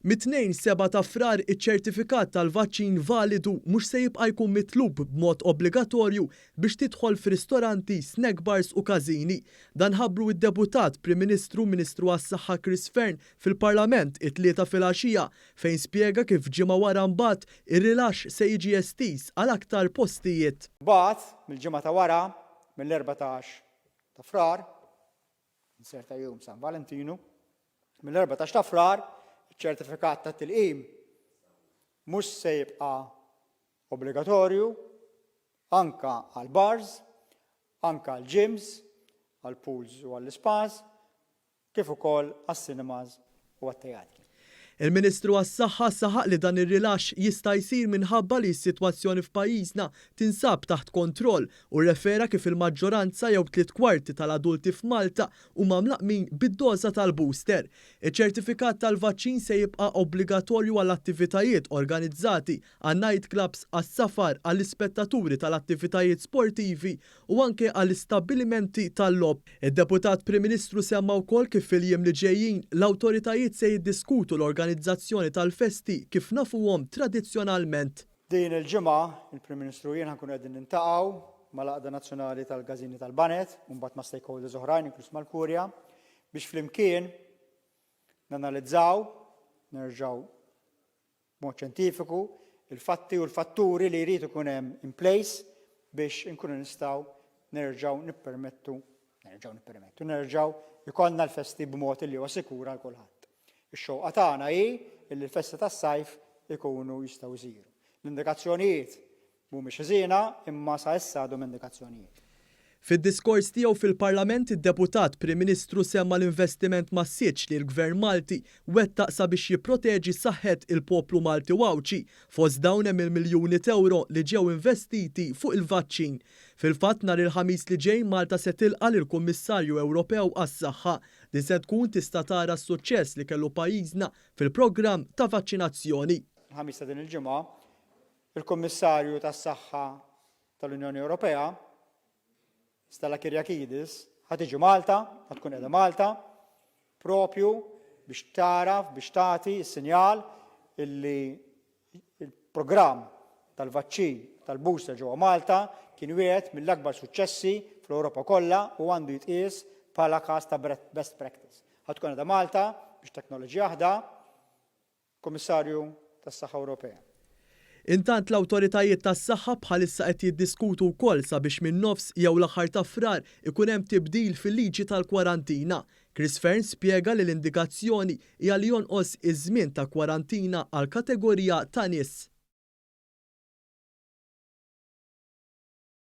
Mit-Tnejn 7 ta' Frar iċ-ċertifikat tal-vaċċin validu mhux se jibqa' jkun mitlub b'mod obbligatorju biex tidħol f'ristoranti, snack bars u każini. Dan ħabbru d-Deputat Prim Ministru Ministru għas-Saħħa Chris Fearne fil-Parlament it-Tlieta filgħaxija fejn spjega kif ġimgħa wara mbagħad ir-rilaxx se jiġi estiż għal aktar postijiet. Mbagħad, mill-ġimgħa ta' wara, mill-14 ta' Frar, inserta jum San Valentinu, mill-14 ta' Frar, iċ-ċertifikat ta' tilqim mhux se jibqa' obbligatorju anka għal bars, anka għal gyms, għal pools u għall spas, kif ukoll għas-cinemas u għat-teatri. Il-Ministru għas-Saħħa saħaq li dan ir-rilaxx jista' jsir minħabba li s-sitwazzjoni f'pajjiżna tinsab taħt kontroll u rrefera kif il-maġġoranza jew 3/4 tal-adulti f'Malta huma mlaqqmin bid-doża tal-booster. Iċ-ċertifikat tal-vaċċin se jibqa' obbligatorju għall-attivitajiet organizzati, għan-night clubs, għas-safar, għall-ispettaturi tal-attivitajiet sportivi u anke għall-istabbilimenti tal-logħob. Id-Deputat Prim Ministru semma wkoll kif fil-jiem li ġejjin, l-awtoritajiet se jiddiskutu l-organizzazzjoni tal-festi kif nafuhom tradizzjonalment. Din il-ġimgħa, il-Prim Ministru u jien ħa nkunu qegħdin niltaqgħu mal-Għaqda Nazzjonali tal-Każini tal-Baned u mbagħad ma' stakeholders oħrajn inkluż mal-Kurja biex flimkien nanalizzaw, nerġgħu b'mod xjentifiku, il-fatti u l-fatturi li jrid ikun hemm in place biex inkunu nistgħu nerġgħu nippermettu, nerġgħu nippermettu, nerġgħu jkollna l-festi b'mod li huwa sikur għal kulħadd. Ix-xewqa tagħna hi li l-festi tas-sajf ikunu jistgħu jsiru. L-indikazzjonijiet Mhumiex ħżiena, imma sa issa għadhom indikazzjonijiet. Fid-diskors tiegħu fil-Parlament id-Deputat Prim Ministru semma l-investiment massiċċ li l-Gvern Malti wettaq sabiex jipproteġi saħħet il-poplu Malti u Għawdxi. Fost dawn hemm il-miljuni t'ewro li ġew investiti fuq il-vaċċin. Fil-fatt nhar il-Ħamis li ġej Malta se tilqa' lill-Kummissarju Ewropew għas-Saħħa. Din se tkun tista' tara s-suċċess li kellu pajjiżna fil-programm ta' vaċċinazzjoni. Il-Ħamis ta' din il-ġimgħa Il-Kummissarju tas-Saħħa tal-Unjoni Ewropea, Stella Kyriakides, ħa tiġi Malta, ħa tkun qiegħda Malta, propju biex tagħraf, biex tagħti s-sinjal illi il-programm tal-vaċċin tal-booster ġewwa Malta kien wieħed mill-akbar suċċessi fl-Ewropa kollha u għandu jitqies bħala każ ta' best practice. Ħa tkun qiegħda Malta biex teknoloġija waħda Kummissarju tas-Saħħa Ewropea. Intant l-awtoritajiet tas-saħħa bħalissa qed jiddiskutu wkoll sabiex min-nofs jew l-aħħar ta' Frar ikun hemm tibdil fil-liġi tal-kwarantina. Chris Fearne spjega li l-indikazzjoni hija li jonqos iż-żmien ta' kwarantina għal kategorija ta' nies.